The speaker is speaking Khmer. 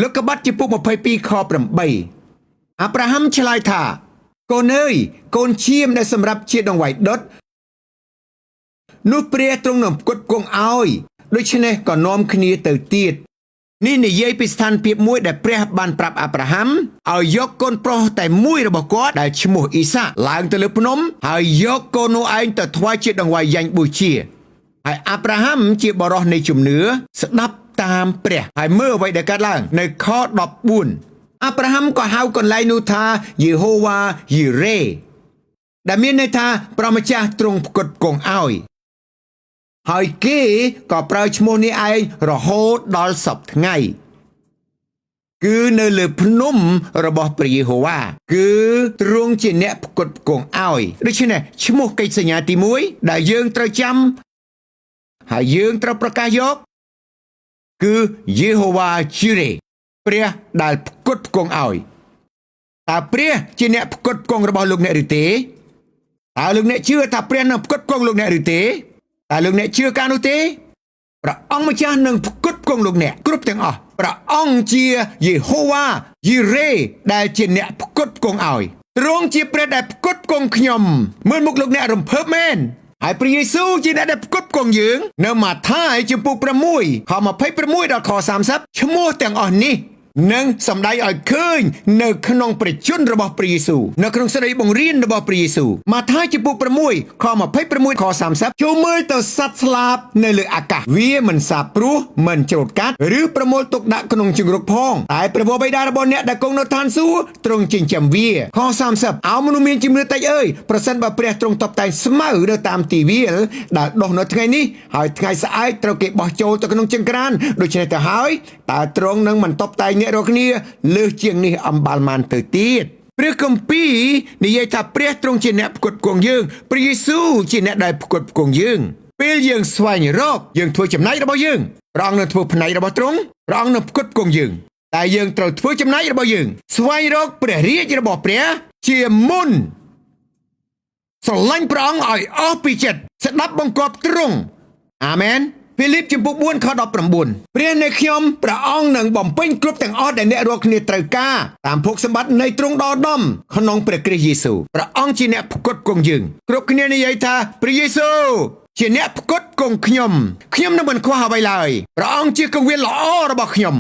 លោកុប្បត្តិជំពូក22ខ8អាប់រ៉ាហាំឆ្លើយថា កូនអើយកូនឈាមដែលសម្រាប់ជាដង្វាយដុតនោះព្រះទ្រង់នឹងផ្គត់ផ្គង់ឲ្យដូច្នេះក៏នាំគ្នាទៅទៀតនេះនិយាយពីស្ថានភាពមួយដែលព្រះបានប្រាប់អាប់រ៉ាហាំឲ្យយកកូនប្រុសតែមួយរបស់គាត់ដែលឈ្មោះអ៊ីសាកឡើងទៅលើភ្នំហើយយកកូននោះឯងទៅថ្វាយជាដង្វាយយ៉ាញ់បូជាហើយអាប់រ៉ាហាំជាបរិសនៃជំនឿស្ដាប់តាមព្រះហើយមើលអ្វីដែលកើតឡើងនៅខ14អាប់រ៉ាហាំក៏ហៅកន្លែងនោះថាយេហូវ៉ាយីរ៉េដែលមានន័យថាព្រះម្ចាស់ទ្រង់ផ្គត់ផ្គង់ឲ្យហើយគេក៏ប្រើឈ្មោះនេះឯងរហូតដល់សព្វថ្ងៃគឺនៅលើភ្នំរបស់ព្រះយេហូវ៉ាគឺទ្រង់ជាអ្នកផ្គត់ផ្គង់ឲ្យដូច្នេះឈ្មោះកិច្ចសញ្ញាទី1ដែលយើងត្រូវចាំហើយយើងត្រូវប្រកាសយកគឺយេហូវ៉ាជីរ៉េព្រះដែលផ្គត់ផ្គង់ឲ្យតើព្រះជាអ្នកផ្គត់ផ្គង់របស់លោកអ្នកឬទេតើលោកអ្នកជឿថាព្រះនឹងផ្គត់ផ្គង់លោកអ្នកឬទេតើលោកអ្នកជឿការនោះទេព្រះអង្គម្ចាស់នឹងផ្គត់ផ្គង់លោកអ្នកគ្រប់ទាំងអស់ព្រះអង្គជាយេហូវ៉ាយីរ៉េដែលជាអ្នកផ្គត់ផ្គង់ឲ្យទ្រង់ជាព្រះដែលផ្គត់ផ្គង់ខ្ញុំមើលមុខលោកអ្នករំភើបមែនហើយព្រះយេស៊ូវជាអ្នកដែលផ្គត់ផ្គង់យើងនៅម៉ាថាយជំពូក6ខ26ដល់ខ30ឈ្មោះទាំងអស់នេះនឹងសម្ដែងឲ្យឃើញនៅក្នុងព្រះជន្មរបស់ព្រះយេស៊ូវនៅក្នុងសេចក្តីបង្រៀនរបស់ព្រះយេស៊ូវម៉ាថាយជំពូក6ខ26ខ30ចូលមើលទៅសត្វស្លាបនៅលើអាកាសវាមិនសាបព្រោះមិនច្រូតកាត់ឬប្រមូលទុកដាក់ក្នុងជង្រុកផងតែព្រះវរបិតារបស់អ្នកដែលគង់នៅឋានសួគ៌ទ្រង់ចិញ្ចឹមវាខ30អោមនុស្សមានជំនឿតិចអើយប្រសិនបើព្រះទ្រង់តបតែងស្មៅនៅតាមទីវាលដែលដុះនៅថ្ងៃនេះហើយថ្ងៃស្អែកត្រូវគេបោះចូលទៅក្នុងចង្ក្រានដូច្នេះទៅហើយតើទ្រង់នឹងមិនតបតែងអ្នករាល់គ្នាលើសជាងនេះអំបាលម៉ានទៅទៀតព្រះគម្ពីរនិយាយថាព្រះទ្រង់ជាអ្នកផ្គត់ផ្គង់យើងព្រះយេស៊ូវជាអ្នកដែលផ្គត់ផ្គង់យើងពេលយើងស្វែងរកយើងធ្វើចំណែករបស់យើងព្រះអង្គនឹងធ្វើផ្នែករបស់ទ្រង់ព្រះអង្គនឹងផ្គត់ផ្គង់យើងតែយើងត្រូវធ្វើចំណែករបស់យើងស្វែងរកព្រះរាជរបស់ព្រះជាមុនស្រឡាញ់ព្រះអង្គឲ្យអស់ពីចិត្តស្ដាប់បង្គាប់ទ្រង់អាមែនហ្វីលីបជំពូក4ខ19ព្រះនៃខ្ញុំព្រះអង្គនឹងបំពេញគ្រប់ទាំងអស់ដែលអ្នករាល់គ្នាត្រូវការតាមភោគសម្បត្តិនៃទ្រង់ដ៏ដំក្នុងព្រះគ្រីស្ទយេស៊ូវព្រះអង្គជាអ្នកផ្គត់ផ្គង់យើងគ្រប់គ្នានិយាយថាព្រះយេស៊ូវជាអ្នកផ្គត់ផ្គង់ខ្ញុំខ្ញុំនឹងមិនខ្វះអ្វីឡើយព្រះអង្គជាកងវិលល្អរបស់ខ្ញុំ